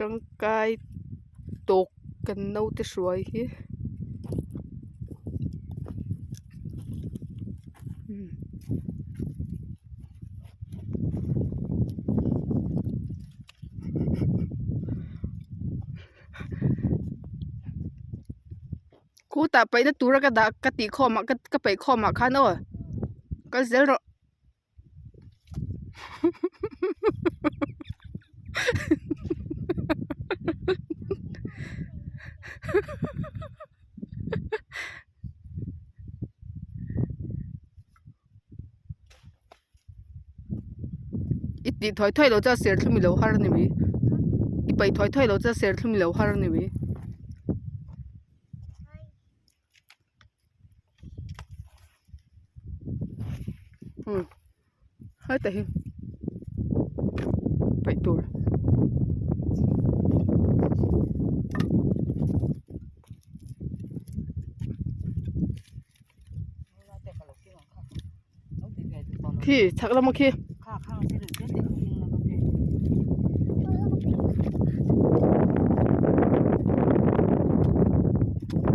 Tangkai tawk kan naute hruai hi khutah paihna tura ka dah ka tih khawm ah ka paih khawm ah khan aw kal zel rawh. I tih thuai thuai loh chuan serthlum i lo har a ni mai i paih thuai thuai loh chuan serthlum i lo har a ni mai. Umm hetah hi paih tur khi chhak lamah khi.